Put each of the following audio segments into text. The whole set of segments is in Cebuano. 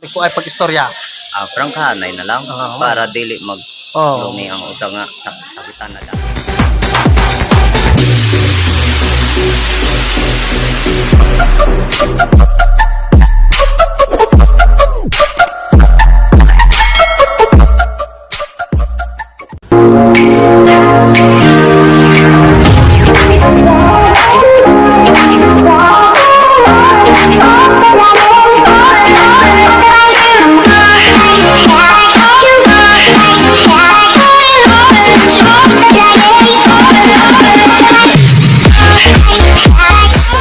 Ko ay pag-istorya. Ah, prangkahanay na lang para dili mag lungi ang usa nga sakitan na daan.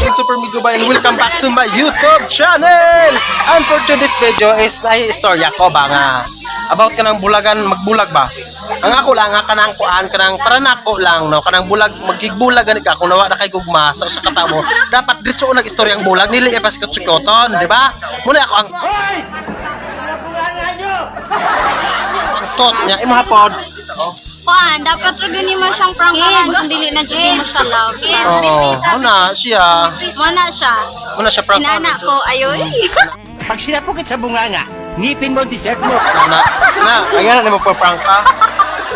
It's Super Migo and welcome back to my YouTube channel! And for today's video is ay istorya ko ba nga about kanang bulagan, magbulag ba? Ang ako lang nga kanang kuan kanang para nako lang no, kanang bulag, magigbulag gani ka kung nawa na kay gugma sa usa ka tawo, dapat diretso nag istorya ang bulag dili pa sikot-sikoton, di ba? Muna ako ang tot niya imo hapon. Kuan, dapat ra gani mo siyang prangkahan kung dili na jud mo siya love. Oo, muna siya. Mo na siya. Muna siya prangka. Inana ko, ayoy. Pag sinapukit sa bunganga, ngipin mo ang dessert mo. Ana, na, ayan na mo pa prangka.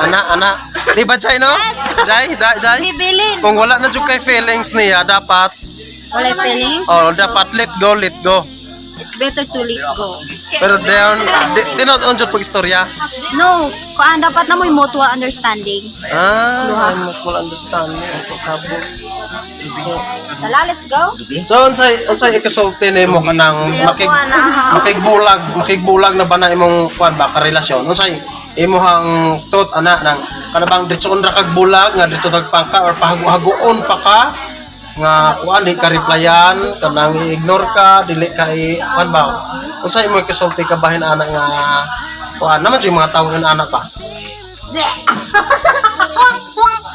Ana, ana. Di ba Jai no? Jai, da, Jai. Bibilin. Kung wala na jud kay feelings niya, dapat Wala feelings. oh, dapat let go, let go. It's better to let go. Pero down, tinod on jud pag istorya. No, kuan dapat na mo'y mutual understanding. Ah, I'm not full understanding. Ang sabog. So, Tala, let's go. so unsay unsay ikasulti nimo kanang makigbulag, makigbulag na ba na imong kuan ba karelasyon? Unsay imuhang tot ana nang kana bang diretso ra kag bulag nga diretso kag pangka or pahago-hagoon pa ka nga kuan di ka replyan, kanang i-ignore ka, dili ka i kuan ba? Unsay imong ikasulti ka bahin ana nga kuan naman jud yung mga tawo nga ana pa?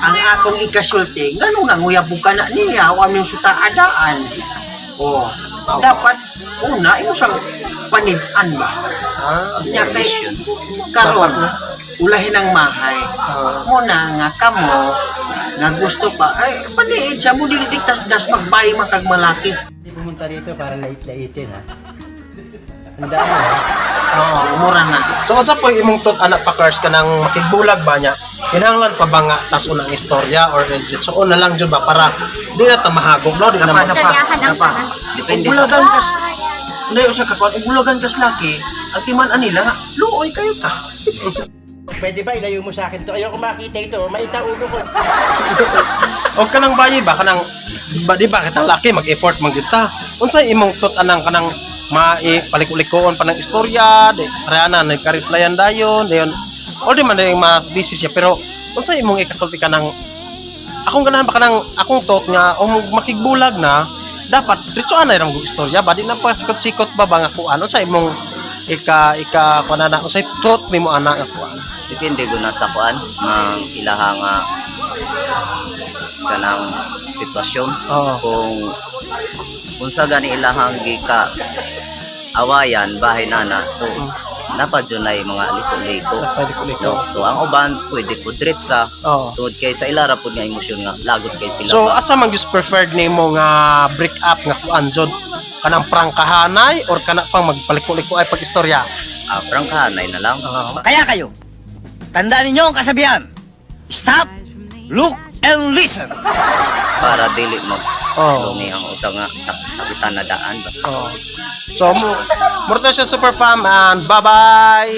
Ang akong ikasulti, nganong nanguyab ka na niya, wa ming sutaadaan. Oh, dapat una imo sang panidan ba? Ah, Siya kay karon ulahin ang mahay. Muna nga kamo nga gusto pa ay paniid siya mo dili tas das magbay man kag malaki. Hindi pumunta rito para lait-laitin, ha? Tandaan mo, ha? Oo. Mura na. So unsa po imong tut anak pa curse kanang makigbulag ba niya? Kinahanglan pa ba nga tas unang istorya or so na lang jud ba para di na ta mahagog no, di na Napa, ma- napa, Istoryahan ang napa. tanan. Depende sa Bulagan kas Unay usa ka kuan, bulagan kas laki, ang timan anila nga luoy kayo ka. Pwede ba ilayo mo sa akin to? Ayoko makita ito. Maita ulo ko. O kanang bayi ba kanang ba di ba kitang laki mag-effort man gyud ta. Unsay imong tut anang kanang mai paliko-likoon pa ng istorya, di reana nagka-replyan dayon, dayon. O di man dayong mas busy siya pero unsay imong ikasulti kanang akong ganahan ba kanang akong tot nga o makigbulag na dapat diretso anay ra mo istorya ba di na pa sikot-sikot ba ba nga kuan unsay imong ika ika kuan na unsay tot nimo ana nga kuan? Depende gud na sa kuan ng ilaha nga kanang sitwasyon. Kung unsa gani ilahang gika awayan bahay nana, so dapat jud nay mga liko-liko. Paliko-liko. No? So ang uban pwede pud diretsa tungod kay sa ilara pud nga emosyon nga lagot kay sila So ba. asa man gyud preferred nimo nga break up nga kuan jud, kanang prangkahanay or kana pang magpaliko-liko ay pag-istorya? Ah, prangkahanay na lang. Kaya kayo, tandaan ninyo ang kasabihan. Stop, look, and listen. Para dili mag lungi ang usa nga sakitan na daan ba. Oo. So mo murta siya, super fam, and bye-bye.